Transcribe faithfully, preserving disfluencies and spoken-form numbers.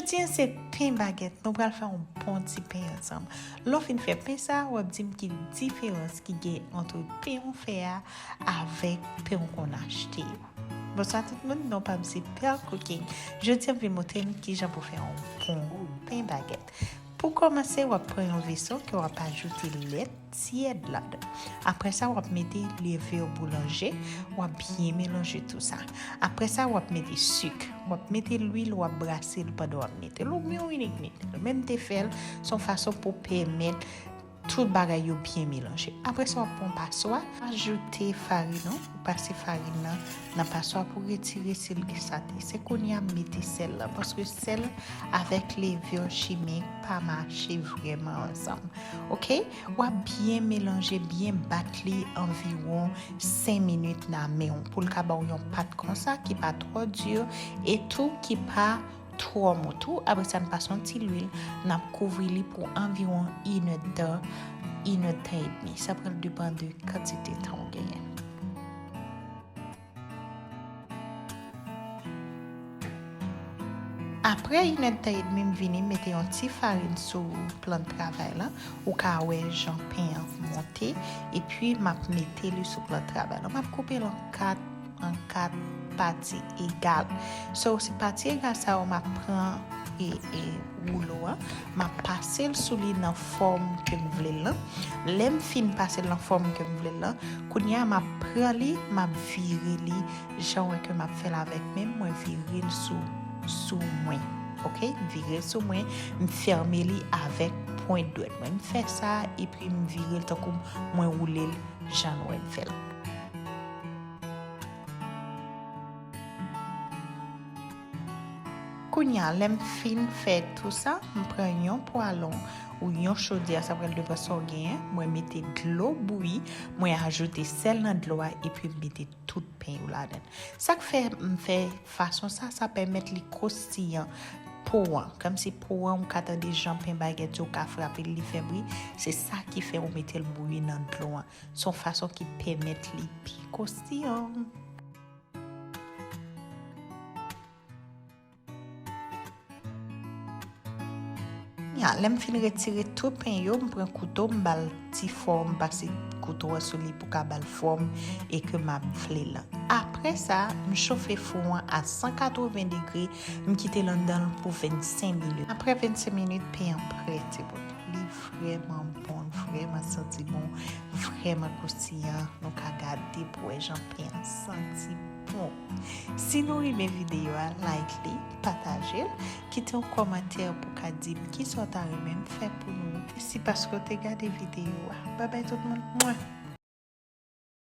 Tiens, se pen bagèt. Nou pral fè yon bon ti pen ansanm. Lè w fin fè pen sa, w ap di m ki diferans ki gen ant pen w fè a avèk pen w konn achte yo. Bonswa tout moun, non pa m se Pearl Cooking. Jodi a m vin montre n kijan pou fè yon bon pen bagèt. Pou kòmanse, w ap pran yon veso ke w ap ajoute lèt tyèd ladan. Apre sa, w ap mete levure boulanger, w ap byen melanje tou sa. Apre sa, w ap mete sik, w ap mete lwil, w ap brase l pandan w ap mete l. Oubyen w inik mete l. Men m te fè l, se yon fason pou pèmèt tout bagay yo byen melanje. Apre sa, w ap pran paswa, ajoute farin ou, ou pase farin nan nan paswa pou retire si l gen sate. Se kounye a m mete sèl la, paske sèl avèk levure chimik pa mache vrèman ansanm. Oke? W ap byen melanje, byen bat li anviwon senk minit nan men w pou l ka ba w yon pat konsa ki pa twò di e tou ki pa twò mou tou. Apre sa, n pase yon ti lwil, n ap kouvri li pou anviwon inèdtan, inèdtan edmi. Sa pral depann de kantite tan w genyen. Apre inèdtan edmi, m vini mete yon ti farin sou plan travay la. Ou ka wè jan pen an monte. Epi, m ap mete li sou plan travay la. M ap koupe l an kat, an kat pati egal. So, se pati egal sa yo, m ap pran e, e woulo a. M ap pase l sou li nan fòm ke m vle l lan. Lè m fin pase l nan fòm ke m vle l lan, kounye a m ap pran li, m ap vire li jan w wè ke m ap fè l avèk men m, mwen vire l sou, sou mwen. Oke? M vire l sou mwen, m fèmen li avèk pwent dwèt mwen. M fè sa, epi m vire l tankou mwen woule l jan nou wè m fè l. Kounye a, lè m fin fè tou sa, m pran yon pwalon ou yon chodyè, sa pral depann sa w genyen. Mwen mete dlo bouyi, mwen ajoute sèl nan dlo a, epi m mete tout pen yo ladan l. Sa k fè m fè fason sa, sa pèmèt li kwostiyan po an. Kòmsi po an, ou ka tande jan pen bagèt yo ka frape l, li fè bri. Se sa ki fè ou mete l bouyi nan dlo an. Se yon fason ki pèmèt li pi kwostiyan. Ya, lè m fin retire tout pen yo, m pran kouto, m ba l ti fòm, m pase kouto an sou li pou ka ba l fòm e ke m ap vle l lan. Apre sa, m chofe fou an a san katreven degre, m kite l anndan l pou vennsenk minit. Apre vennsenk minit, pen an prè, timoun. Li vrèman bon, l vrèman santi bon, vrèman kwostiyan. Nou ka gade pou wè jan pen an santi bon. Si nou renmen videyo a, like li, pataje l, kite yon kòmantè pou ka di m kisa w ta renmen m fè pou nou. Mèsi paske w te gade videyo a. Babay tout moun. Mwen.